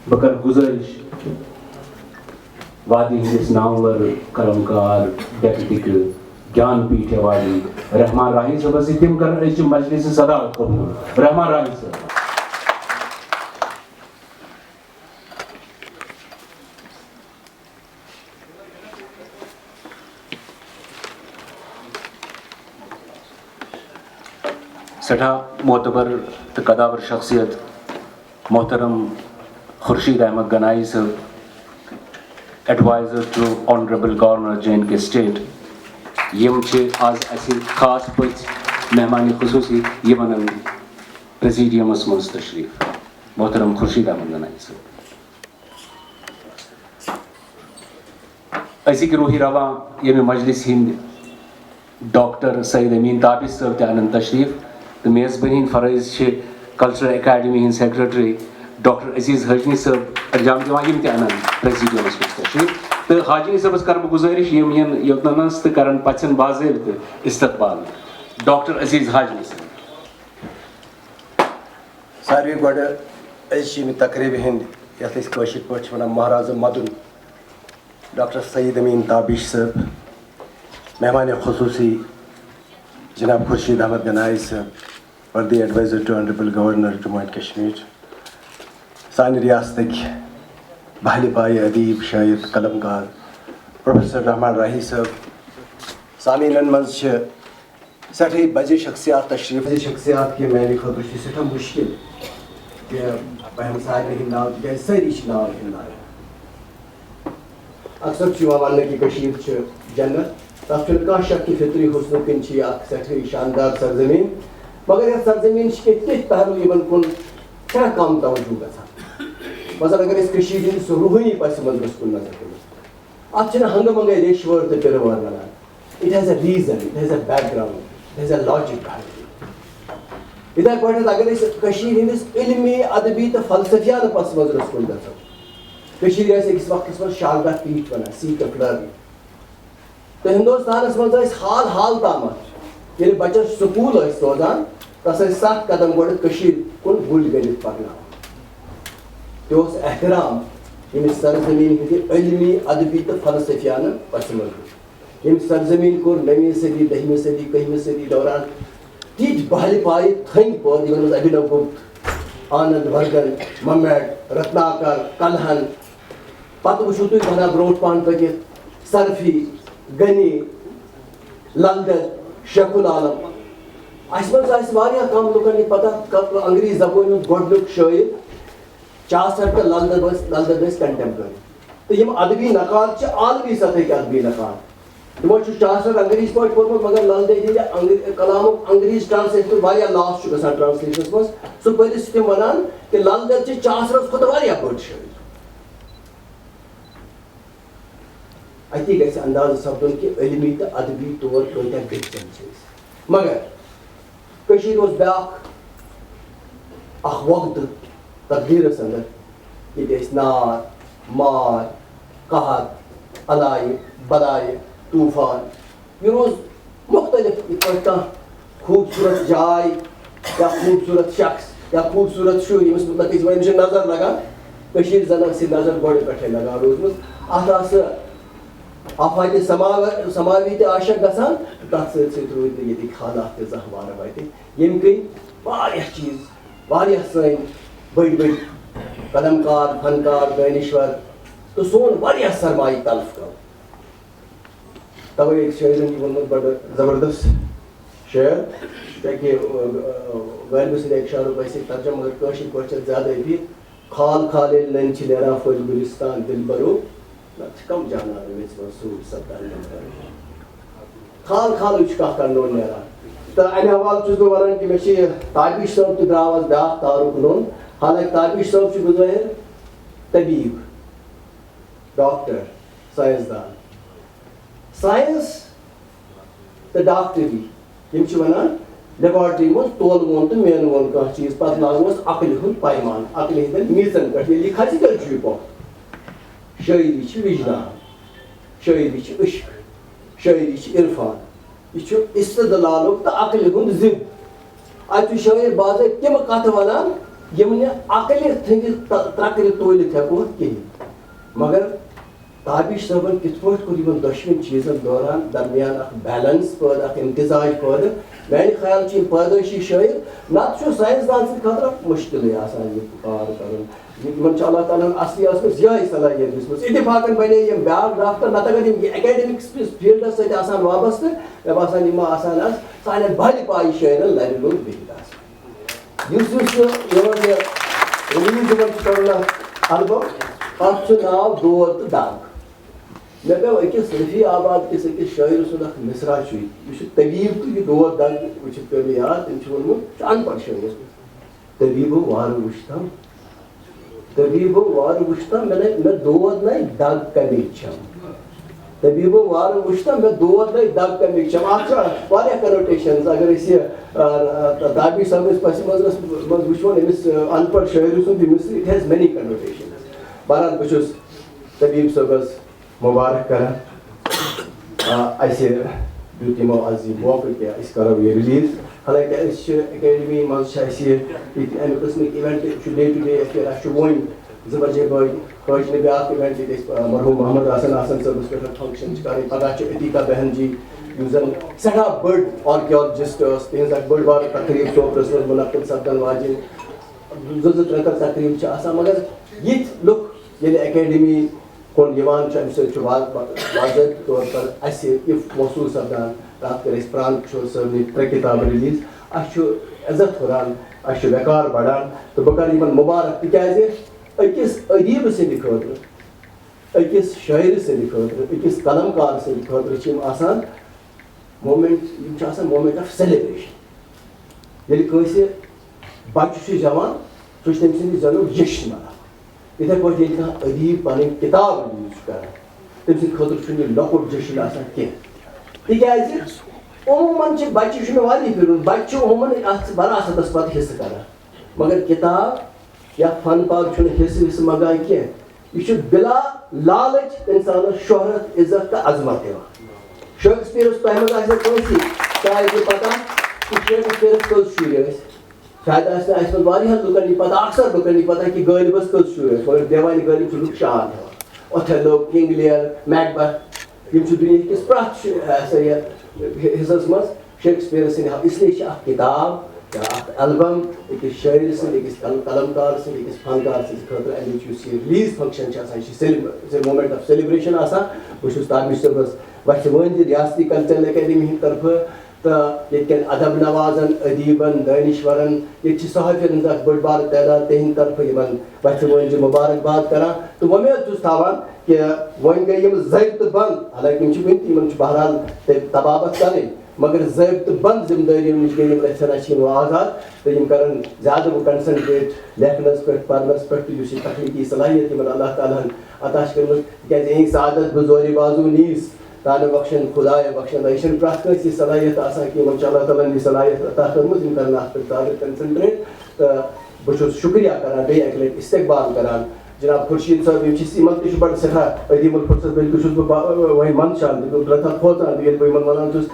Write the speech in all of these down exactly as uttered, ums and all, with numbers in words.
بہٕ کرٕ گُزٲرِش وادی ہٕنٛدِس نامور قلمکار، ڈیکہٕ ڈِکہٕ، گیان پیٖٹھِ وادی رحمان راہی صٲبس زِ تِم کرن أزچہِ مجلسہِ صدارت قبوٗل۔ رحمان راہی صٲب۔ سٮ۪ٹھاہ معتبر تہٕ قداور شخصیت محترم خورشید احمد گنایی صٲب، Advisor to Honorable Governor J and K State، یِم چھِ آز اَسہِ خاص پٔژھۍ مہمان خصوٗصی، یِمن پریزیڈیمس منٛز تشریف۔ محترم خورشید احمد گنایی صٲب۔ أزِکۍ روحی رواں ییٚمہِ مجلسہِ ہٕنٛدۍ ڈاکٹر سعید امین تابش صٲب تہِ انن تشریف، تہٕ میزبٲنی ہٕنٛدۍ فرٲیض چھِ کلچرل اکیڈمی ہٕنٛدۍ سیکرٹری ڈاکٹر عزیز حاجنی صٲب انجام دِوان، یِم تہِ انن پریزیڈیمس منٛز تشریف۔ تہٕ حاجنی صٲبس کرٕ بہٕ گُزٲرِش، یِم یِن یوٚتنس تہٕ کرن پژھٮ۪ن باضٲبطہٕ استقبال۔ ڈاکٹر عزیز حاجنی صٲب۔ ساروی گۄڈٕ أزچہِ ییٚمہِ تقریٖبہِ ہٕنٛدۍ، یَتھ أسۍ کٲشِر پٲٹھۍ چھِ وَنان، مہرازٕ مَدُن، ڈاکٹر سعید امیٖن تابش صٲب، مہمان خصوٗصی جناب خورشید احمد گنایی صٲب، worthy advisor to Honorable Governor Jammu and Kashmir، سانہِ ریاستٕکۍ بہلہِ پایہِ ادیٖب، شٲعر، قلمکار پروفیسر رحمان راہی صٲب، سامعیٖنَن منٛز چھِ سٮ۪ٹھٕے بجہِ شخصیات تشریف۔ بجہِ شخصیات کہِ میانہِ خٲطرٕ چھُ سٮ۪ٹھاہ مُشکِل کہِ بہٕ ہٮ۪مہٕ سارنٕے ہٕنٛدۍ ناو، تِکیازِ سٲری چھِ ناو ہٮ۪نہٕ لایق۔ اکثر چھُ یِوان وننہٕ کہِ کٔشیٖر چھِ جنت۔ تتھ چھُنہٕ کانٛہہ شک کہِ فطری حسنہٕ کِنۍ چھِ یہِ اکھ سٮ۪ٹھٕے شاندار سرزمین، مگر یتھ سرزمین چھِ کینٛہہ تِتھۍ پہلو یِمن کُن سٮ۪ٹھاہ کم توجہ گژھان۔ مثلاً اگر أسۍ کٔشیٖرِ ہٕنٛدِس روحٲنی پس منظرس کُن نظر دِمو، اتھ چھِنہٕ ہنگہٕ منگے ریشہِ وٲر تہٕ پِرٕ وٲر ونان۔ It has a reason, it has a background, it has a logic behind it. یِتھے پٲٹھۍ اگر أسۍ کٔشیٖرِ ہٕنٛدِس علمی، ادبی تہٕ فلسفیانہٕ پس منظرس کُن گژھو، کٔشیٖرِ ٲسۍ أکِس وقتس منٛز شاگرد پیٖٹھ ونان، seat of learning۔ تہٕ ہندوستانس منٛز ٲسۍ حال حال تامتھ ییٚلہِ بچس سکوٗل ٲسۍ سوزان، تس ٲسۍ ستھ قدم گۄڈٕ کٔشیٖرِ کُن گُلۍ گٔنڈِتھ پکناوان۔ تہِ اوس احترام ییٚمہِ سرزمین ہٕنٛدِ علمی، ادبی تہٕ فلسفیانہٕ پس منظر۔ ییٚمہِ سرزمین کوٚر نٔومہِ صدی، دٔہمہِ صدی، کٔہمہِ صدی دوران تِتھۍ بہلہِ پایہِ تھٔنۍ پٲدٕ، یِمن منٛز ابھینو گپت، آنند ورگن، ممیٹ، رتناکر، کلہن۔ پتہٕ وٕچھِو تُہۍ بنا برونٛٹھ پہن پٔکِتھ سرفی، غنی، لل دٮ۪د، شیخ العالم۔ اسہِ منٛز آسہِ واریاہ کم لُکن یہِ پتہ، ک-، انگریزی زبٲنۍ ہُنٛد گۄڈٕنیُک شٲعر چاسر تہٕ لل دٮ۪د ٲسۍ، لل دٮ۪د ٲسۍ contemporary۔ تہٕ یِم ادبی نقاد چھِ عالمی سطحٕکۍ ادبی نقاد۔ تِمو چھُ چاسر انگریزی پٲٹھۍ پوٚرمُت، مگر لل دٮ۪دِ ہٕنٛدِ انگ-، کلامُک انگریزی translation واریاہ loss چھُ گژھان translationس منٛز۔ سُہ پٔرِتھ چھِ تِم ونان کہِ لل دٮ۪د چھِ چاسرس کھۄتہٕ واریاہ بٔڑ شٲعر۔ اتی گژھِ اندازٕ سپدُن کہِ علمی تہٕ ادبی طور کۭتیاہ گٔژھۍ چھِ أسۍ۔ مگر کٔشیٖرِ اوس بیٛاکھ اکھ وقتہٕ تقدیٖرس اندر، ییٚتہِ ٲسۍ نار، مار، قحط، علایہِ، بلایہِ، طوٗفان۔ یہِ روٗز مُختٔلِف، یِتھ پٲٹھۍ کانٛہہ خوٗبصوٗرت جاے یا خوٗبصوٗرت شخص یا خوٗبصوٗرت شُر، ییٚمِس مُتعلق أسۍ وَنان چھِ نظر لگان، کٔشیٖرِ زَن ٲس یہِ نظر گۄڈٕ پٮ۪ٹھَے لگان روٗزمٕژ۔ اَتھ آسہٕ آفاتِ سماوار، سماوی تہِ عاشق گژھان، تہٕ تَتھ سۭتۍ سۭتۍ روٗدۍ نہٕ ییٚتِکۍ حالات تہِ زانٛہہ وارٕ وَتہِ، ییٚمہِ کِنۍ واریاہ چیٖز، واریاہ سٲنۍ بٔڑۍ بٔڑۍ قلمکار، فنکار، دٲنِشوَر تہٕ سون واریاہ سرمایہِ تلف گوٚو۔ توے أکۍ شٲعرن چھُ ووٚنمُت بڑٕ زبردست شعر، تاکہِ، اہ، اہ، غالبہٕ سٕنٛدِ اکہِ شعرُک آسہِ ترجمہٕ، مگر کٲشِر پٲٹھۍ چھِ اَتھ زیادٕ أپیٖل۔ خال خال ییٚلہِ نٔنۍ چھِ نیران پھٔلۍ گُلِستان دِلبرو، نتہٕ چھِ کم جانان میٚژِ منٛز سوٗر سپدان نمبر۔ خال خالٕے چھُ کانٛہہ کانٛہہ نوٚن نیران۔ تہٕ اَمہِ حوالہٕ چھُس بہٕ وَنان کہِ مےٚ چھِ یہِ تابش صٲب تہِ درٛاو اَز بیٛاکھ تعارُف نوٚن، حالانکہِ تابش صٲب چھُ بظٲہِر طبیٖب، ڈاکٹر، ساینس دان۔ ساینس تہٕ ڈاکٹری، یِم چھِ وَنان لیبارٹری منٛز تولہٕ وون تہٕ مینہٕ وون کانٛہہ چیٖز، پَتہٕ لاگوس عقلہِ ہُنٛد پیمانہٕ، عقلہِ ہٕنٛدٮ۪ن میٖژَن پٮ۪ٹھ۔ ییٚلہِ یہِ کھسہِ، تیٚلہِ چھُ یہِ پوٚت۔ شٲعری چھِ وِجدان، شٲعری چھِ عشق، شٲعری چھِ عرفان۔ یہِ چھُ استدلالُک تہٕ عقلہِ ہُنٛد ضد۔ اَتہِ چھُ شٲعر باضٲبطہٕ تِم کَتھٕ وَنان، یِم نہٕ عقلہِ تھٔنٛدِ تہ-، ترٛکرِ تولِتھ ہٮ۪کو کِہیٖنۍ۔ مگر تابش صٲبن کِتھ پٲٹھۍ کوٚر یِمن دۄشوٕنۍ چیٖزن دوران درمیان اکھ بیلنس پٲدٕ، اکھ امتزاج پٲدٕ؟ میانہِ خیال چھِ یِم پٲدٲیشی شٲعر، نتہٕ چھُ ساینس دان سٕنٛدِ خٲطرٕ اکھ مُشکلٕے آسان یہِ کار کرُن۔ یِمن چھِ اللہ تعالیٰ ہن اصلی ٲسمٕژ یِہے صلٲحیت دِژمٕژ۔ اتفاقن بنے یِم بیٛاکھ ڈاکٹر، نتہٕ اگر یِم اکیڈمک فیلڈس سۭتۍ آسان وابستہٕ، مےٚ باسان یِم ما آسان از سانٮ۪ن بھلہِ پایہِ شٲعرن لرِ لوٚگ بِہِتھ آسان۔ یُس یُس یہِ یِہُنٛد یہِ رِلیٖز یِمن چھُ کَرُن اَتھ البم، اَتھ چھُ ناو دود تہٕ دَگ۔ مےٚ پیوٚو أکِس رفیع آباد کِس أکِس شٲعرٕ سُنٛد اَکھ مِصرا چھُ یہِ۔ یہِ چھُ طبیٖب تہٕ یہِ دود دَگ وٕچھِتھ پیوٚو مےٚ یاد، تٔمۍ چھُ ووٚنمُت، یہِ چھُ اَن پَڑھ شٲعر اوسمُت۔ طبیٖبو وارٕ وٕچھتم، طبیٖبو وارٕ وٕچھتم، مےٚ نَے، مےٚ دود نَے دَگ کَمِچ چھَم۔ طبیٖبو وارٕ وٕچھتم، مےٚ دود نَے دَگ کَمِچ چھَم۔ اَتھ چھِ واریاہ کنوٹیشنز۔ اگر أسۍ یہِ، آ، آ، دابی صٲبنِس پس منظرس منٛز وٕچھون، أمِس، آ، اَن پَڑھ شٲعرٕ سُنٛد یہِ مِصرٕ، it has many connotations۔ بہرحال، بہٕ چھُس طبیٖب صٲبَس مُبارک کران۔ آ، اَسہِ دیُت یِمو آز یہِ موقعہٕ کہِ أسۍ کرو یہِ رِلیٖز۔ حالانکہ أسۍ چھِ اکیڈمی منٛز چھِ اَسہِ یہِ، یہِ تہِ اَمہِ قٕسمٕکۍ event چھُ day to day affair۔ اَسہِ چھُ وۄنۍ زٕ بجے بٲگۍ کٲج نہٕ بیٛاکھ event ییٚتہِ أسۍ، آ، مرحوٗم محمد حسن حسن صٲبَس پٮ۪ٹھ function چھِ کَرٕنۍ۔ پگاہ چھِ عتیقہ بہن جی، یُس زَن سٮ۪ٹھاہ بٔڑ archaeologist ٲس، تِہِنٛز اَکھ بٔڑ بارٕ تقریٖب سوپرَس منٛز مُنعقد سپدَن واجیٚنۍ۔ زٕ زٕ ترٛےٚ ترٛےٚ تقریٖب چھِ آسان، مگر یِتھۍ لُکھ ییٚلہِ اکیڈمی کُن یِوان چھُ، اَمہِ سۭتۍ چھُ وا-، وا-، واضح طور پر اَسہِ یہِ محسوٗس سپدان۔ راتھ کٔر اَسہِ پران کِشور صٲبنہِ ترٛےٚ کِتابہٕ release۔ اَسہِ چھُ عزت ہُران، اَسہِ چھُ وقار بڑان، تہٕ بہٕ کرٕ یِمن مُبارک، تِکیازِ أکِس ادیٖبہٕ سٕنٛدِ خٲطرٕ، أکِس شٲعرٕ سٕنٛدِ خٲطرٕ، أکِس قلم کار سٕنٛدِ خٲطرٕ چھِ یِم آسان moment، یِم چھِ آسان moment of celebration۔ ییٚلہِ کٲنٛسہِ بچہٕ چھُ زٮ۪وان، سُہ چھُ تٔمۍ سٕنٛدِ زٮ۪نُک جشن مناوان۔ یِتھے پٲٹھۍ ییٚلہِ کانٛہہ ادیٖب پنٕنۍ کِتاب release چھُ کران، تٔمۍ سٕنٛدِ خٲطرٕ چھُنہٕ یہِ لۄکُٹ جشن آسان کینٛہہ۔ تِکیازِ عموٗماً چھِ بچہِ، یہِ چھُ مےٚ واریاہ پھِرِ ووٚنمُت، بچہِ چھِ عموٗماً اتھ وراثتس پتہٕ حصہٕ کران، مگر کِتاب یا فن پاک چھُنہٕ حصہٕ وِصہٕ منٛگان کینٛہہ۔ یہِ چھُ بلا لالچ انسانس شہرت، عزت تہٕ عظمت دِوان۔ شیکسپیئرس، تۄہہِ منٛز آسہِ نہٕ کٲنٛسی شاید یہِ پتہ کہِ شیکسپیئرس کٔژ شُرۍ ٲسۍ۔ شاید آسہِ نہٕ اَسہِ منٛز واریاہن لُکن یہِ پتہ، اکثر لُکن یہِ پتہ کہِ غٲلبس کٔژ شُرۍ ٲسۍ، مگر دیوانہِ غٲلب چھُ لُکھ شعر ہٮ۪وان۔ اوتھیلو، کنگ لیئر، میکبتھ، یِم چھِ دُنیہٕکِس پرٛٮ۪تھ شُ-، ہسا یہِ حصس منٛز شیکسپیئرس سٕنٛدِ حو-، اس لیے چھِ اکھ کِتاب یا اکھ البم أکِس شٲعرٕ سٕنٛدِ، أکِس قل-، قلم کار سٕنٛدِ، أکِس فنکار سٕنٛدِ خٲطرٕ اَمِچ یُس یہِ release function چھِ آسان، یہِ چھِ سیلب-، moment of celebration آسان۔ بہٕ چھُس تابش صٲبس وَژھِ وٲنٛجہِ ریاستی کلچرل اکیڈمی ہٕنٛدِ طرفہٕ تہٕ ییٚتہِ کٮ۪ن ادب نوازن، ادیبن، دٲنِشورن، ییٚتہِ چھِ صحافین ہٕنٛز اکھ بٔڑ بار تعداد، تِہنٛدِ طرفہٕ یِمن وَژھِ وٲنٛجہِ مُبارک باد کران۔ تہٕ وۄمید چھُس تھاوان کہِ وۄنۍ گٔے یِم زٔوۍ تہٕ بنٛد، حالانکہ یِم چھِ وٕنہِ تہِ، یِمن چھُ بہرحال تیٚلہِ طبابت کرٕنۍ، مگر زٔوۍ تہٕ بنٛد ذمہٕ دٲریو نِش گٔے یِم رژھِ ہنا چھِ یِم آزاد، تہٕ یِم کرن زیادٕ وۄنۍ concentrate لیکھنس پٮ۪ٹھ، پرنس پٮ۪ٹھ، تہٕ یُس یہِ تخلیقی صلٲحیت یِمن اللہ تعالیٰ ہن عطا چھِ کٔرمٕژ، تِکیازِ یِہنٛز سعادت بہٕ زورِ بازو نیٖز، تانہٕ بخشن خدایا بخشن۔ یہِ چھنہٕ پرٛٮ۪تھ کٲنٛسہِ یہِ صلٲحیت آسان کہِ یِمن چھِ اللہ تعالیٰ ہن یہِ صلٲحیت عطا کٔرمٕژ، یِم کرن اتھ پٮ۪ٹھ زیادٕ concentrate۔ تہٕ بہٕ چھُس شُکریہ کران، بیٚیہِ اَکہِ لَٹہِ استقبال کران جناب خورشید صٲب، یِم چھِ، یِمن تہِ چھُ بڑٕ سٮ۪ٹھاہ عدیم الفرصت، بلکہِ چھُس بہٕ با-، وۄنۍ منٛدچھان، بہٕ چھُس رژھا کھوژان، ییٚلہِ بہٕ یِمن وَنان چھُس،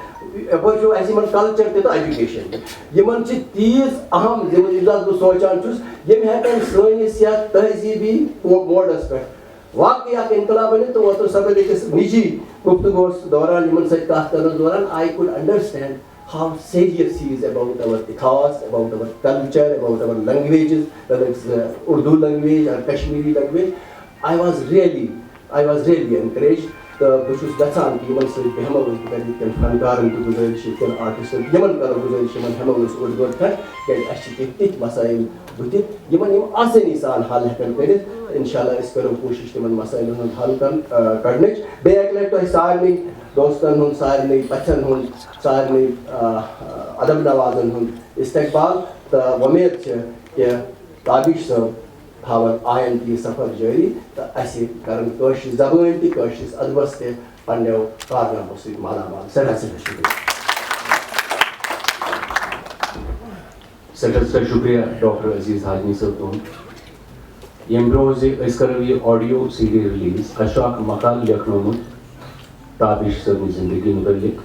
یَپٲرۍ چھُ اَسہِ یِمن culture تہِ تہٕ education تہِ۔ یِمن چھِ تیٖژ اہم ذمہٕ، یُس زَن بہٕ سونٛچان چھُس، یِم ہٮ۪کن سٲنِس یَتھ تہذیٖبی مو-، موڈَس پٮ۪ٹھ واقعی اکھ انقلاب ؤنِتھ۔ تہٕ اوترٕ سپدِ أکِس نجی گفتگوس دوران، یِمن سۭتۍ کتھ کرنس دوران، I could understand how serious he is about our ethos, about our culture, about our languages, whether it's, uh, Urdu language or Kashmiri language. I was really, I was really encouraged. تہٕ بہٕ چھُس یژھان کہِ یِمن سۭتۍ بیٚہمو أسۍ، بہٕ کرٕ ییٚتہِ کٮ۪ن فنکارن تہِ گُزٲرِش، ییٚتہِ کٮ۪ن آرٹسٹن تہِ، یِمن کرو گُزٲرِش، یِمن ہٮ۪مو أسۍ اوٚڑ گٲنٛٹہٕ کھنٛڈ، کیازِ اَسہِ چھِ کینٛہہ تِتھۍ مسٲیِل بٕتھِ، یِمن یِم آسٲنی سان حل ہٮ۪کن کٔرِتھ۔ انشاءاللہ أسۍ کرو کوٗشِش تِمن مسٲیلن ہُنٛد حل کرن، آ، کڑنٕچ۔ بیٚیہِ اکہِ لٹہِ تۄہہِ سارنٕے دوستن ہُنٛد، سارنٕے پژھن ہُنٛد، سارنٕے، آ، ادب نوازن ہُنٛد استقبال تہٕ وۄمید چھِ کہِ تابش صٲب تھاون آیندٕ یہِ سفر جٲری تہٕ اسہِ کرن کٲشرِ زبٲنۍ تہِ، کٲشرِس ادبس تہِ پننیو کارنامو سۭتۍ مالا مال۔ سٮ۪ٹھاہ سٮ۪ٹھاہ شُکریہ۔ سٮ۪ٹھاہ سٮ۪ٹھاہ شُکریہ ڈاکٹر عزیز حاجنی صٲب تُہُنٛد۔ ییٚمہِ برٛونٛہہ زِ أسۍ کرو یہِ audio CD release، اَسہِ چھُ اکھ مقالہٕ لیکھنومُت تابش صٲبنہِ زندگی مُتعلق۔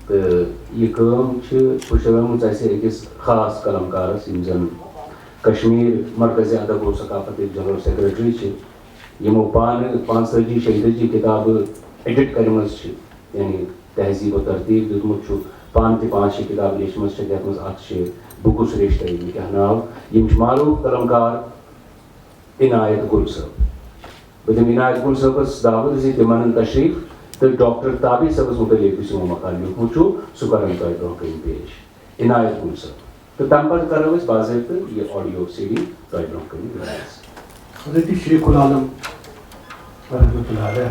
تہٕ یہِ کٲم چھِ پُشرٲومٕژ اَسہِ أکِس خاص قلم کارس، یِم زن کشمیر مرکز ادب و ثقافت جنرل سیکرٹری چھِ، یِمو پانہٕ پانٛژتٲجی شیٚیہِ تٲجی کتابہٕ ایڈٹ کٔرمٕژ چھِ، یعنی تہذیب و ترتیب دیُتمُت چھُ، پانہٕ تہِ پانٛژھ شےٚ کتابہٕ لیچھمٕژ چھِ، یتھ منٛز اکھ چھِ بُکُس ریش تہٕ مےٚ کیٛاہ ناو۔ یِم چھِ معروٗف قلمکار عنایت گُل صٲب۔ بہٕ دِمہٕ عنایت گُل صٲبس دعوت زِ تِم انن تشریف تہٕ ڈاکٹر تابع صٲبس مُتعلق یُس یِمو مقالہٕ لیوٗکھمُت چھُ، سُہ کرن تۄہہِ برونٛہہ کنہِ پیش۔ عنایت گُل صٲب۔ تہٕ تَمہِ پتہٕ کرو أسۍ باضٲبطہٕ یہِ audio CD تۄہہِ برونٛہہ کنہِ release۔ حضرت شیخ العالم رحمۃ اللہ علیہ،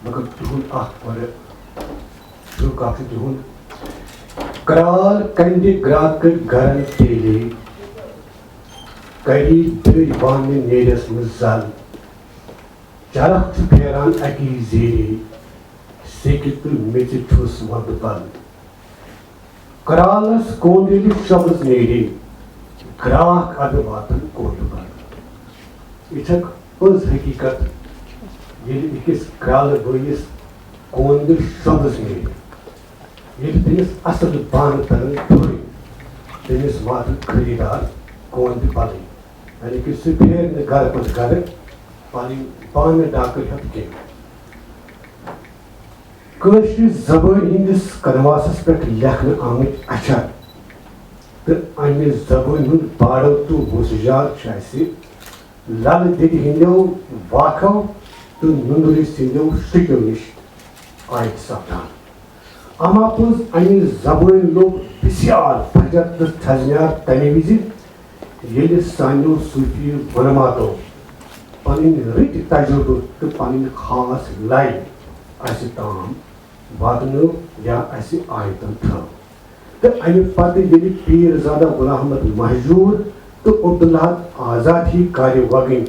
مگر تِہُنٛد اکھ گۄڈٕ شروع کتھ چھُ تِہُنٛد۔ کرال کندِ گرٛاکہٕ گرن تیلے، کری دٔرۍ وانہِ نیرس منٛز زل۔ چرکھ چھُ پھیران اکی زیرے، سیٚکہِ تہٕ میٚژِ چھُس وۄندٕ بل۔ کرالس کوندلہِ شۄبز نیرے، گراکھ ادٕ واتن کوٹہٕ بل۔ یہِ چھکھ پٔز حقیقت، ییٚلہِ أکِس کرالہٕ بٲیِس کوندلہِ شۄبز نیرِ، ییٚلہِ تٔمِس اصل بانہٕ ترن پھُرِ، تٔمِس واتن خریدار کوندِ بلٕے۔ یعنی کہِ سُہ پھیرِ نہٕ گرٕ پتہٕ گرٕ پنٕنۍ بانہٕ ڈاکہٕ ہٮ۪تھ کینٛہہ۔ کٲشرِ زبٲنۍ ہٕنٛدِس کنواسس پٮ۪ٹھ لیکھنہٕ آمٕتۍ اچھر تہٕ امہِ زبٲنۍ ہُنٛد باڑو تہٕ وُژھ جار چھُ اسہِ للہٕ دٮ۪دِ ہٕنٛدٮ۪و واکھو تہٕ نُنرِ سٕنٛدٮ۪و شُکیو نِش عٲید سپدان۔ اما پوٚز امہِ زبٲنۍ لوٚب بسیار پھجر تہٕ تھزنیار تمہِ وِزِ، ییٚلہِ سانیو صوٗفی علماتو پنٕنۍ رٕتۍ تجربہٕ تہٕ پنٕنۍ خاص لے اسہِ تام واتنٲو یا اسہِ آیتن تھٲو۔ تہٕ امہِ پتہٕ ییٚلہِ پیٖر زادہ غلام احمد مہجور تہٕ عبداللہ آزاد ہی کارِ وگٕنۍ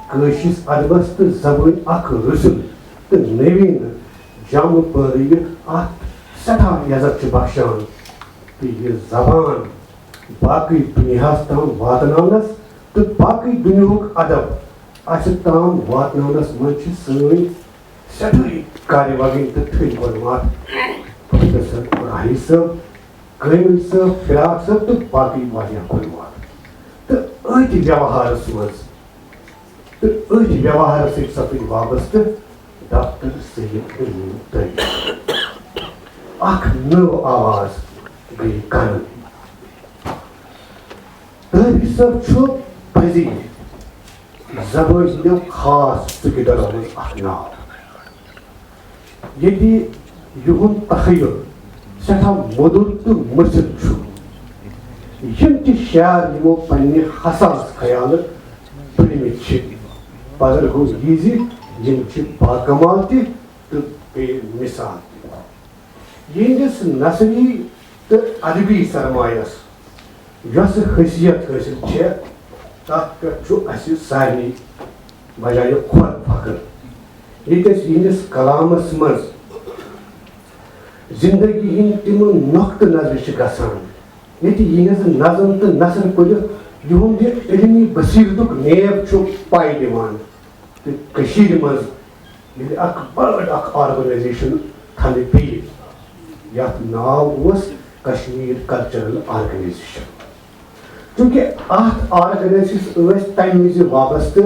کٲشرِس ادبس تہٕ زبٲنۍ اکھ رٕژھل تہٕ نویٖن جامہٕ پٲرٕیہِ اتھ سٮ۪ٹھاہ عزت چھِ بخشان۔ تہٕ یہِ زبان باقٕے دُنیاہَس تام واتناونَس تہٕ باقٕے دُنیاہُک ادب اَسہِ تام واتناونَس منٛز چھِ سٲنۍ سٮ۪ٹھاے کارِ وگٕنۍ تہٕ تھٔدۍ گۄڈٕ واتھ پروفیسر راہی صٲب، کٲمِل صٲب، فراق صٲب تہٕ باقٕے واریاہ گۄڈٕ واتھ۔ تہٕ أتھۍ ویوہارَس منٛز تہٕ أتھۍ ویوہارَس سۭتۍ سپٕدۍ وابستہٕ ڈاکٹر سید علیم تٲجی۔ اکھ نٔو آواز گٔیہِ کانن۔ تٲجی صٲب چھُ پزی زبٲنۍ ہٕنٛدیو خاص ژُکہِ دۄدو منٛز اکھ ناو۔ ییٚتہِ یِہُنٛد تخیل سٮ۪ٹھاہ مۄدُر تہٕ مٔژھِل چھُ۔ یِم تہِ شعر یِمو پننہِ حساس خیالہٕ پٔرمٕتۍ چھِ، پگل گوٚو یہِ زِ یِم چھِ باکمال تہِ تہٕ بے مثال تہِ۔ یِہنٛدِس نثری تہٕ ادبی سرمایس یۄسہٕ حیثیت حٲصِل چھےٚ، تتھ پٮ۪ٹھ چھُ اسہِ سارنٕے بجایہِ کھۄر فخر۔ ییٚتہِ أسۍ یِہنٛدِس کلامس منٛز زندگی ہٕنٛدۍ تِم نۄقطہٕ نظرِ چھِ گژھان، ییٚتہِ یِہنٛز نظم تہٕ نثر پٔرِتھ یِہُنٛد یہِ علمی بصیرتُک نیب چھُ پاے دِوان۔ تہٕ کٔشیٖرِ منٛز ییٚلہِ اکھ بٔڑ اکھ organization تھنہٕ پیٚیہِ، یتھ ناو اوس کشمیر کلچرل آرگنائزیشن۔ چونکہ اتھ آرگنائزیشنس ٲسۍ تمہِ وِزِ وابستہٕ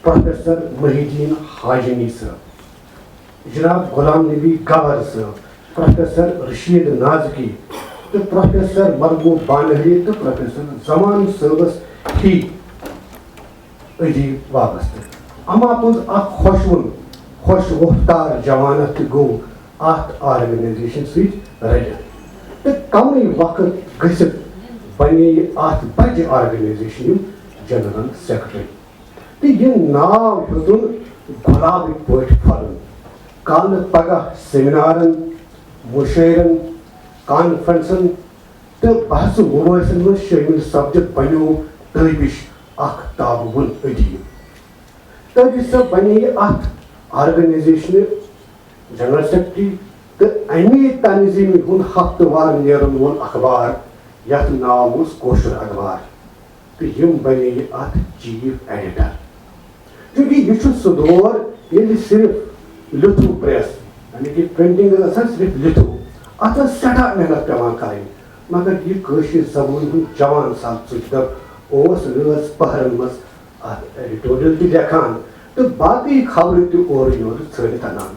پروفیسر محی الدین حاجنی صٲب، جناب غلام نبی گوہر صٲب، پروفیسر رشید نازکی تہٕ پروفیسر مرغوب بانہری تہٕ پروفیسر زمان صٲبس ہی أدیب وابستہٕ۔ اما پوٚز اکھ خۄشوُن، خۄش وۄپھتار جوانہ تہِ گوٚو اتھ organization سۭتۍ رٔلِتھ۔ تہٕ کمٕے وقت گٔژھِتھ بنے یہِ اتھ بجہِ organization یُک general secretary۔ تہٕ یہِ ناو ہیوٚتُن گۄلابٕکۍ پٲٹھۍ پھۄلُن۔ کالہٕ پگاہ سیمینارن، مُشٲعرن، کانفرنسن تہٕ بحث و مباحثن منٛز شٲمِل سپدِتھ بنیوو تٲبِش اکھ تابوُن ادیب۔ تٲبِش صٲب بنے اتھ organization general secretary تہٕ امی تنظیمہِ ہُنٛد ہفتہٕ وار نیرن وول اخبار، یتھ ناو اوس کٲشُر اخبار۔ تہٕ یِم بنے اتھ chief editor۔ چونکہ یہِ چھُ سُہ دور ییٚلہِ صرف لِتھوٗ press، یعنی کہ printing ٲس آسان صرف لِتھوٗ، اتھ ٲس سٮ۪ٹھاہ محنت پٮ۪وان کرٕنۍ، مگر یہِ کٲشِر زبٲنۍ ہُنٛد جوان سر ژُکۍ دۄب اوس رٲژ پہرن منٛز اتھ ایڈیٹوریل تہِ لیکھان تہٕ باقٕے خبرٕ تہِ اورٕ یورٕ ژھٲنٛڈِتھ انان۔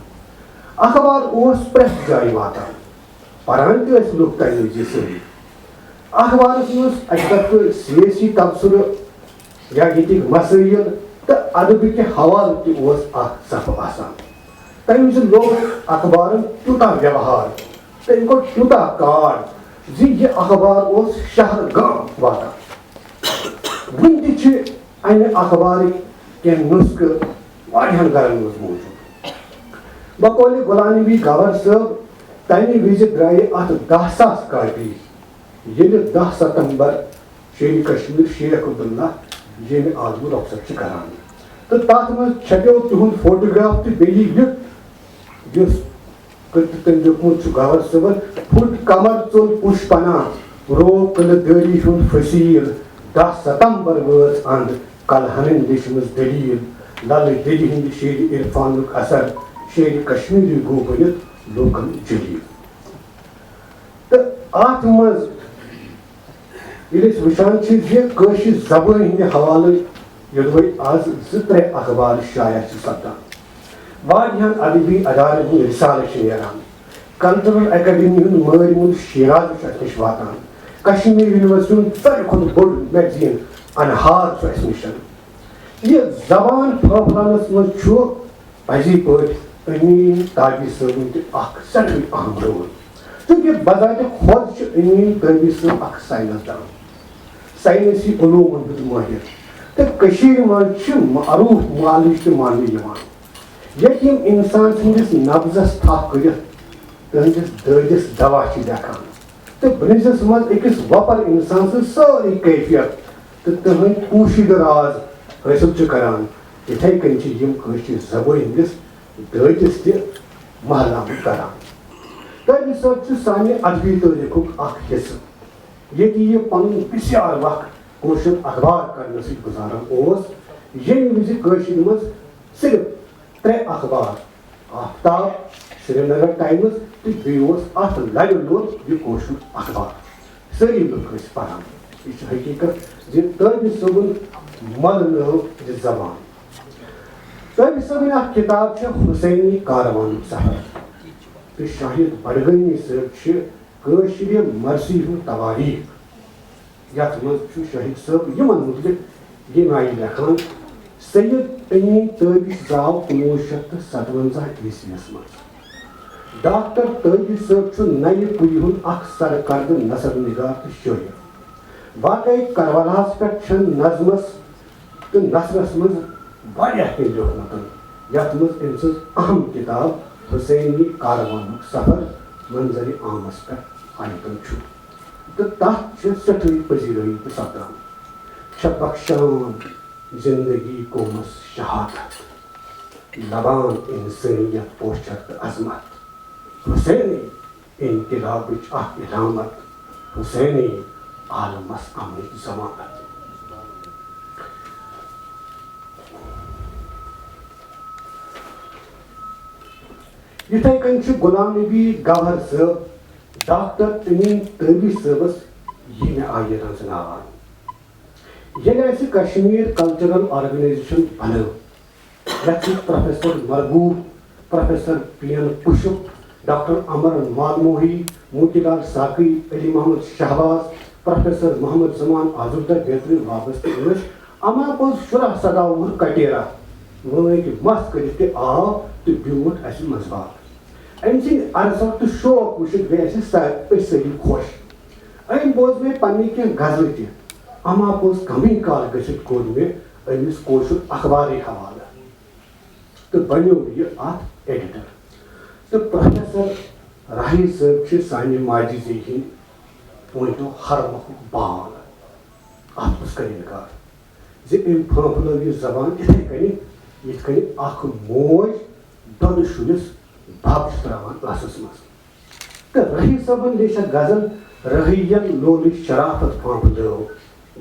اخبار اوس پرٛٮ۪تھ جایہِ واتان۔ پران تہِ ٲسۍ لُکھ تمہِ وِزِ سٲری۔ اخبارس منٛز اکہِ طرفہٕ سیٲسی تبصرٕ یا ییٚتِکۍ مسٲیل تہٕ ادبہٕ کہِ حوالہٕ تہِ اوس اکھ صفہٕ آسان۔ تمہِ وِزِ لوٚگ اخبارن تیوٗتاہ ویوہار، تٔمۍ کوٚر تیوٗتاہ کاڈ زِ یہِ اخبار اوس شہر گام واتان۔ وُنہِ تہِ چھِ امہِ اخبارٕکۍ کینٛہہ نسخہٕ واریاہن گرن منٛز موجود۔ بقولِ غلام نبی گوہر صٲب، تمہِ وِزِ درٛایہِ اتھ دَہ ساس کاپی، ییٚلہِ دَہ ستمبر شیرِ کشمیر شیخ عبداللہ ییٚمہِ عالمہٕ رۄخصت چھِ کران۔ تہٕ تتھ منٛز چھپیو تِہُنٛد فوٹوگراف تہٕ بیٚیہِ یہِ، یُس کٔرِتھ تٔمۍ لیوٗکھمُت چھُ گوہر صٲبن، پھُٹ قمر ژوٚل پُش پناہ، روو قلعہٕ دٲری ہُنٛد فصیٖل۔ دَہ ستمبر وٲژ اند، کلہٕ ہنٕنۍ لیچھمٕژ دٔلیٖل۔ للہٕ دٮ۪دِ ہٕنٛدِ شیرِ عرفانُک اثر، شیرِ کشمیری گوٚو بٔنِتھ لوٗکن جلیٖل۔ تہٕ اتھ منٛز ییٚلہِ أسۍ وٕچھان چھِ زِ کٲشِر زبٲنۍ ہٕنٛدِ حوالہٕ یوٚدوَے آز زٕ ترٛےٚ اخبار شایع چھِ سپدان، واریاہن ادبی ادارن ہُنٛد رسالہٕ چھِ نیران، کلچرل اکیڈمی ہُنٛد مٲرۍ مُنٛڈ شیراز چھُ اَسہِ نِش واتان، کشمیر یونیورسٹی ہُنٛد ساروی کھۄتہٕ بوٚڑ میگزیٖن انہار چھُ اَسہِ نِش۔ یہِ زبان پھٔہلاونس منٛز چھُ پزی پٲٹھۍ امین تابی صٲبُن تہِ اکھ سٮ۪ٹھاہ اہم رول، چونکہ بذات خود چھُ امین تابی صٲب اکھ ساینس دان، ساینسی علومن ہُنٛد مٲہر، تہٕ کٔشیٖرِ منٛز چھِ معروف معالج تہِ ماننہٕ یِوان۔ ییٚتہِ یِم انسان سٕنٛدِس نبضس تھپھ کٔرِتھ تہنٛدِس دٲدِس دوا چھِ لیکھان تہٕ برنزس منٛز أکِس وۄپر انسان سٕنٛز سٲرٕے کیفیت تہٕ تہنٛدۍ پوشیدٕ راز حٲصِل چھِ کران، تِتھے کٔنۍ چھِ یِم کٲشرِ زبٲنۍ ہٕنٛدِس دٲدِس تہِ مہلامہٕ کران۔ تابی صٲب چھُ سانہِ ادبی تٲریخُک اکھ حصہٕ، ییٚتہِ یہِ پنُن بسیار وق کٲشُر اخبار کرنہٕ سۭتۍ گُزاران اوس، ییٚمہِ وِزِ کٲشرِ منٛز صرف ترٛےٚ اخبار، آفتاب، سرینگر ٹائمز تہٕ بیٚیہِ اوس اتھ لرِ لوٚر یہِ کٲشُر اخبار۔ سٲری لُکھ ٲسۍ پران۔ یہِ چھِ حقیٖقت زِ تابی صٲبُن مۄلہٕ نٲو یہِ زبان۔ تابی صٲبٕنۍ اکھ کِتاب چھِ حسینی کاروانُک سفر، تہٕ شاہد بڈگٲمی صٲب چھِ کٲشرِ مرثی ہُنٛد تواریخ۔ یتھ منٛز چھُ شاہد صٲب یِمن مُتعلق ییٚمہِ آیہِ لیکھان، سید امین تٲبی زاو کُنوُہ شیٚتھ تہٕ ستوَنزاہ عیسویس منٛز۔ ڈاکٹر تٲبی صٲب چھُ نوِ پُیہِ ہُنٛد اکھ سرکردٕ نثر نگار تہٕ شٲعر۔ واقعے کربلاہس پٮ۪ٹھ چھَن نظمس تہٕ نثرس منٛز واریاہ کینٛہہ لیوٗکھمُت، یتھ منٛز أمۍ سٕنٛز اہم کِتاب حسینی کاروانُک سفر منظرِ عامس پٮ۪ٹھ آمتُن چھُ، تہٕ تتھ چھِ سٮ۪ٹھٕے پذیرٲیی تہِ سپدان۔ چھےٚ بخشان زندگی قومس شہادت، لبان انسانیت پوچھر تہٕ عظمت۔ حسینی انقلابٕچ اکھ علامت، حسینی عالمس امنٕچ ضمانت۔ یِتھے کٔنۍ چھُ غلام نبی گوہر صٲب ڈاکٹر امین تٲبی صٲبس ییٚمہِ آیہِ رنزناوان۔ ییٚلہِ اَسہِ کشمیر کلچرل آرگنائزیشن بنٲو، یتھ منٛز professor Marghoob, professor P N Pushp, doctor Amar Madmohi, Moti Lal Saqi, Ali Mohammad Shahbaz, professor Mohammad Zaman Azurda بیترِ وابستہٕ ٲسۍ، اما پوٚز شُراہ سداہ وُہُر کٹیرا وٲنٛگۍ مژھ کٔرِتھ تہِ آو تہٕ بیوٗٹھ اَسہِ منٛزباگ۔ أمۍ سٕنٛدۍ عرضہٕ تہٕ شوق وٕچھِتھ گٔے اَسہِ سا-، أسۍ سٲری خۄش۔ أمۍ بوز مےٚ پننہِ کینٛہہ غزلہٕ تہِ، اما پوٚز کمٕے کال گٔژھِتھ کوٚر مےٚ أمِس کٲشُر اخبارٕے حوالہٕ تہٕ بنیوو یہِ اتھ ایڈیٹر۔ تہٕ پروفیسر راہی صٲب چھِ سانہِ ماجہِ زیٚوِ ہٕنٛدۍ پٲنٛژو حرمُک بال۔ اتھ کُس کرِ انکار زِ أمۍ پھانٛپھلٲو یہِ زبان یِتھے کٔنۍ، یِتھ کٔنۍ اکھ موج دۄدٕ شُرِس بب چھِ تراوان ٲسس منٛز۔ تہٕ رحی صٲبن لیچھا غزل، رحی ین لولٕچ شرافت پھانٛپھلٲو،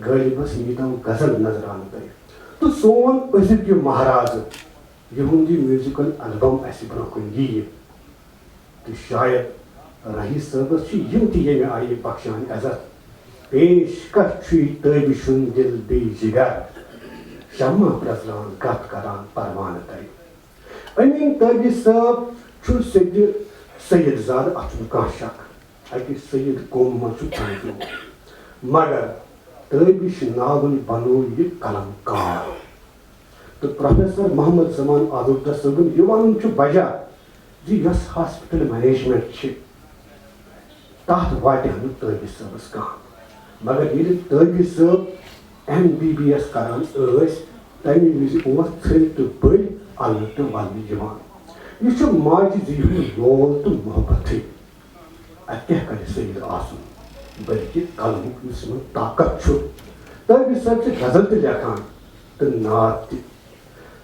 غٲلبس نیٖتو غزل نظرانہٕ تۄہہِ۔ تہٕ سون أزیُک یہِ مہرازٕ، یِہُنٛد یہِ میوزیکل البم اسہِ برونٛہہ کُن یِیہِ۔ تہٕ شاید رحی صٲبس چھِ یِم تہِ ییٚمہِ آیہِ بخشان عزت، پیش کتھ چھُے تٲبہِ چھُن دِل بیٚیہِ جِگر، شمع پرٛزلان کتھ کران پروانہٕ تَے۔ أمیٖن تٲبہِ صٲب چھُ سیٚدِ سید زادٕ، اتھ چھُنہٕ کانٛہہ شک۔ اکہِ سید قومہٕ منٛز چھُ پٲدٕ۔ مگر تٲبہِ چھِ ناوٕنۍ بنوو یہِ قلم کار۔ تہٕ پروفیسر محمد زمان آلودہ صٲبُن یہِ وَنُن چھُ بجا زِ یۄس ہاسپٹل مینجمنٹ چھِ، تَتھ واتہِ ہا نہٕ تٲبہِ صٲبَس کانٛہہ۔ مگر ییٚلہِ تٲبہِ صٲب ایم بی بی ایس کران ٲسۍ، تَمہِ وِزِ اوس ژھٔرۍ تہٕ بٔلۍ اَلہٕ تہٕ وَلہٕ یِوان۔ یہِ چھُ ماجہِ زِوِ ہُنٛد لول تہٕ محبتٕے۔ اَتہِ کیٛاہ کَرِ سید آسُن، بلکہِ قلمُک یُس یِمَن طاقت چھُ۔ تٲبہِ صٲب چھِ غزل تہِ لیکھان تہٕ نعت تہِ۔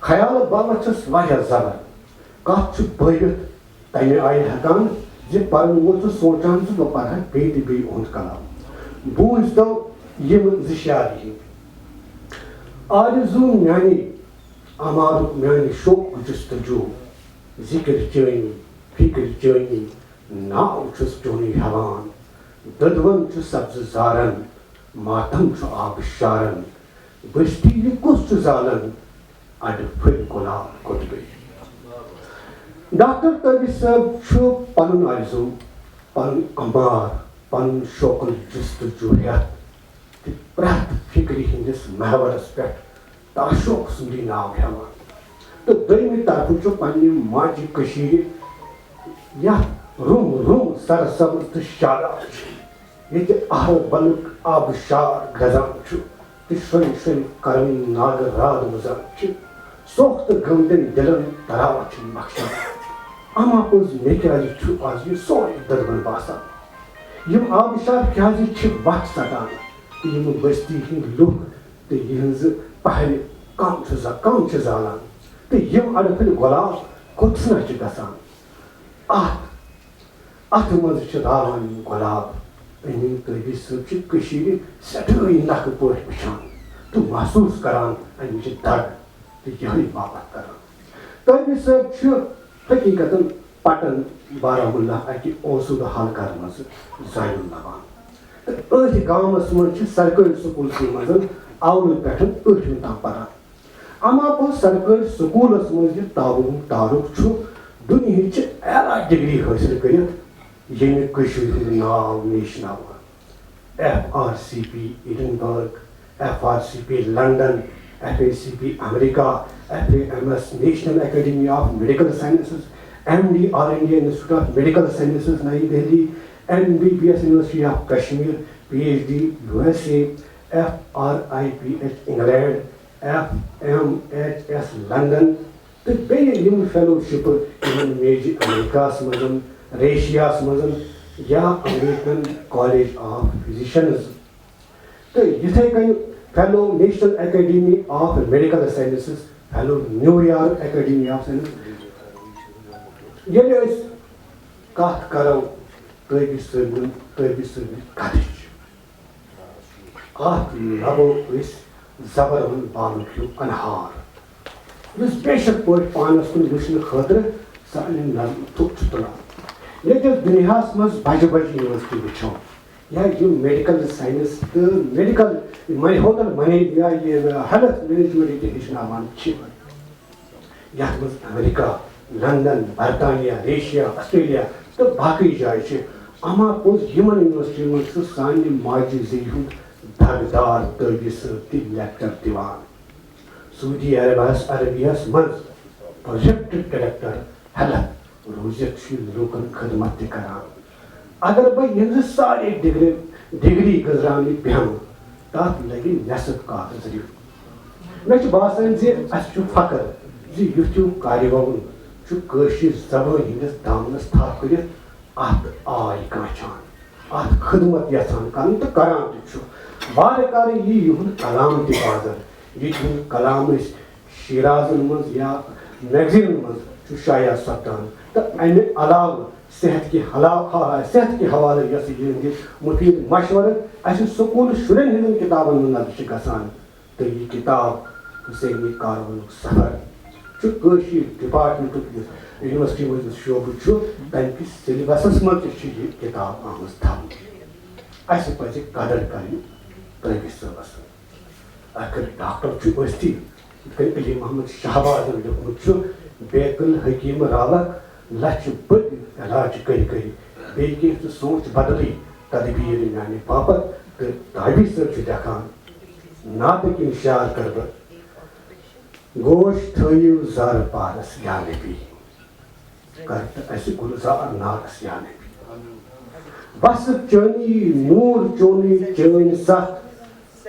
خیال باوت چھس واریاہ زبر۔ کتھ چھُ بٲوِتھ تمہِ آیہِ ہٮ۪کان زِ پرن وول چھُ سونچان زِ بہٕ پرٕ ہا بیٚیہِ تہِ بیٚیہِ اُہُنٛد کلام۔ بوٗزۍ تو یِم زٕ شعر یِہِنٛدۍ۔ آرزوٗ میٛانہِ، امارُک میٛانہِ شوقُک جستجوٗ، ذِکر چٲنی، فِکر چٲنی، ناو چھُس چونُے ہٮ۪وان۔ دٔدوَن چھُ سبزٕ زارن، ماتم چھُ آبہٕ شارن۔ بستی یہِ کُس چھُ زالان؟ اڈٕ پھٔلۍ گۄلاب کوٚت گٔے؟ ڈاکٹر تٲبہِ صٲب چھُ پنُن آرزو، پنُن امار، پنُن شوقُل جستجو ہٮ۪تھ تہٕ پرٛٮ۪تھ فِکرِ ہٕنٛدِس محورس پٮ۪ٹھ تعشق سُنٛدٕے ناو ہٮ۪وان۔ تہٕ دوٚیمہِ طرفہٕ چھُ پننہِ ماجہِ کٔشیٖرِ، یتھ رُم رُم سرسبز تہٕ شاداب چھُ۔ ییٚتہِ اہربلُک آبشار گرٛزان چھُ تہٕ شرۍ شرۍ کرم ناگہٕ راد وُزان چھِ۔ سوٚکھ تہٕ غمگیٖن دِلن تراوان چھِ بخشان۔ اما پوٚز مےٚ کیٛازِ چھُ از یہِ سورُے دٔدوَن باسان؟ یِم آبشار کیٛازِ چھِ وَتھ ژَٹان؟ تہٕ یِم بستی ہٕنٛدۍ لُکھ تہٕ یِہٕنٛزٕ پہرِ کم چھِ ز-، کم چھِ زالان؟ تہٕ یِم اَڈٕ پھٔلۍ گۄلاب کوٚت سٕنٛدۍ چھِ گژھان؟ اَتھ اَتھٕ منٛز چھِ راوان یِم گۄلاب۔ أمیٖن تٲبی صٲب چھِ کٔشیٖرِ سٮ۪ٹھٲے نکھٕ پٲٹھۍ وٕچھان تہٕ محسوٗس کران اَمِچ دگ تہٕ یِہوٚے باپتھ کران۔ تٲبی صٲب چھِ حقیٖقتن پٹن بارہمولہ اَکہِ اوسوٗدٕ حلقہٕ منٛز زایُن لبان تہٕ أتھۍ گامس منٛز چھِ سرکٲرۍ سکوٗلسٕے منٛز اولہٕ پٮ۪ٹھ ٲٹھمہِ تام پران۔ اما پوٚز سرکٲرۍ سکوٗلس منٛز یہِ تعاونُک تعارُف چھُ دُنیہٕچ اعلیٰ ڈگری حٲصِل کٔرِتھ، ییٚمہِ کٔشیٖرِ ہُنٛد ناو نیشناوان۔ F R C P Edinburgh, F R C P London, F A C P America, F A M S national academy of medical sciences, M D all India institute of medical sciences Nai Delhi, M B B S university of Kashmir, P H D U S A, F R I P H England, F M H S London تہٕ بیٚیہِ یِم فیلوشپہٕ یِمن میجہِ امریکہس منٛز، ریشیاہس منٛز یا American college of physicians تہٕ یِتھے کٔنۍ fellow national academy of medical sciences, fellow New York academy of sciences. ییٚلہِ أسۍ کتھ کرو تٲبی صٲبُن، تٲبی صٲبہِ کتھٕچ، اَتھ لَبو أسۍ زَبر ہُنٛد بالُک ہیوٗ اَنہار، یُس بے شک پٲٹھۍ پانَس کُن وٕچھنہٕ خٲطرٕ سانہِ نظرِ تھوٚد چھُ تُلان۔ ییٚتہِ أسۍ دُنیاہَس منٛز بَجہِ بَجہِ یونیورسٹی وٕچھو، یا یِم میڈیکل ساینس تہٕ میڈیکل، یہِ ہوٹل مینیج، یا یہِ ہیلتھ مینیجمنٹ ییٚتہِ ہیٚچھناوان چھِ، یَتھ منٛز امریکہ، لندن، برطانیہ، ریشیا، آسٹریلیا تہٕ باقٕے جایہِ چھِ۔ اما پوٚز یِمن یونیورسٹین منٛز چھُ سانہِ ماجہِ زیٚوِ ہُنٛد دگدار تٲبی صٲب تہِ لیکچر دِوان۔ سعودی عربس، عربیس منٛز پروجیکٹ ڈائریکٹر ہیلتھ روٗزِتھ چھُ لوٗکن خدمت تہِ کران۔ اگر بہٕ یِہنٛزٕ سارے ڈگری، ڈگری گٔنزراونہِ بیٚہمہٕ، تَتھ لَگہِ نٮ۪صٕف کاغذ رِو۔ مےٚ چھُ باسان زِ اَسہِ چھُ فخر زِ یُتھ ہیوٗ کارِ وَوُن چھُ کٲشِر زبٲنۍ ہٕنٛدِس دامنَس تھپھ کٔرِتھ اَتھ آے کانٛہہ چھان، اَتھ خدمت یَژھان کَرُن تہٕ کَران تہِ چھُ۔ وارٕ کارٕ یی یِہُنٛد کلام تہِ بازر، یہِ تِہُنٛد کلام أسۍ شیرازن منٛز یا میگزینن منٛز چھُ شایع سپدان۔ تہٕ امہِ علاوٕ صحت کہِ حلا-، ہا-، صحت کہِ حوالہٕ یۄس یِہنٛدِ مفید مشورٕ اسہِ سکوٗل شُرٮ۪ن ہٕنٛدٮ۪ن کِتابن منٛز نظرِ چھِ گژھان، تہٕ یہِ کِتاب حسینی کاروانُک سفر چھُ کٲشِر ڈپارٹمنٹُک یُس یونیورسٹی منٛز یُس شعبہٕ چھُ، تمہِ کِس سلیبسس منٛز تہِ چھِ یہِ کِتاب آمٕژ تھاونہٕ۔ اَسہِ پَزِ قدر کَرٕنۍ ترٲوِتھ صٲبَس۔ ٲخر ڈاکٹر چھُ ٲسۍتھٕے، یِتھ کٔنۍ علی محمد شہبازن لیوٗکھمُت چھُ، "بے کن حکیم رالک لچھ بٔدۍ علاج کٔرۍ کٔرۍ، بیٚیہِ کینٛہہ ژٕ سونٛچ بدلٕے تدبیٖر میانہِ باپتھ"۔ تہٕ دابی صٲب چھُ لیکھان، نعتٕکۍ یِم شعر کَرٕ بہٕ، "گوش تھٲیِو زارٕ پارس یا نبی، کر تہٕ اَسہِ گُلزار نارس یا نبی، بس چٲنی نوٗر چونُے چٲنۍ ستھ،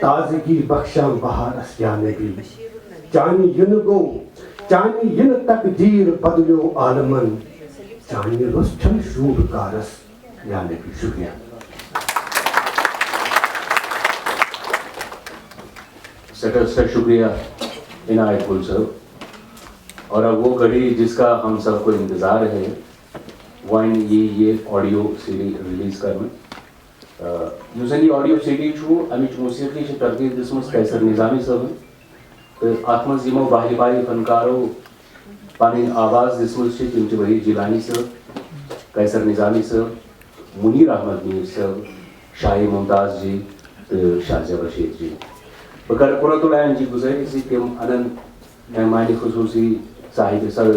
تازگی بخشان بہارس یا نبی، چانہِ یِنہٕ گوٚو، چانہِ یِنہٕ تقدیٖر بدلیو عالمن، چانہِ روٚس چھَنہٕ شوٗب کارس یا نبی"۔ شُکریہ۔ سٹر سٹر شکریہ عنایت گل صٲب۔ اور اب وہ گھڑی جس کا ہم سب کو انتظار ہے، وۄنۍ یی یہِ آڈیو سی ڈی ریلیز کرنہٕ۔ آ، یُس زن یہِ آڈیو سی ڈی چھُ، امِچ موسیقی چھِ ترتیب دِژمٕژ قیصر نظامی صٲبن، تہٕ اتھ منٛز یِمو باہہِ باہہِ فنکارو پنٕنۍ آواز دِژمٕژ چھِ، تِم چھِ وحید جیلانی صٲب، قیصر نظامی صٲب، منیر احمد میر صٲب، شاہ ممتاز جی تہٕ شاہ زیب رشید جی۔ بہٕ کرٕ قرۃ العین جی گُزٲرِش زِ تِم انن مہمان خصوصی صاحب صدر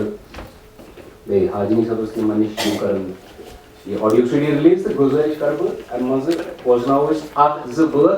بیٚیہِ حاجنی صٲبس تِمن نِش، تِم کرن یہِ آڈیو سی ڈی ریلیز، تہٕ گُزٲرِش کرٕ بہٕ امہِ منٛزٕ بوزناوو أسۍ اکھ زٕ بٲتھ۔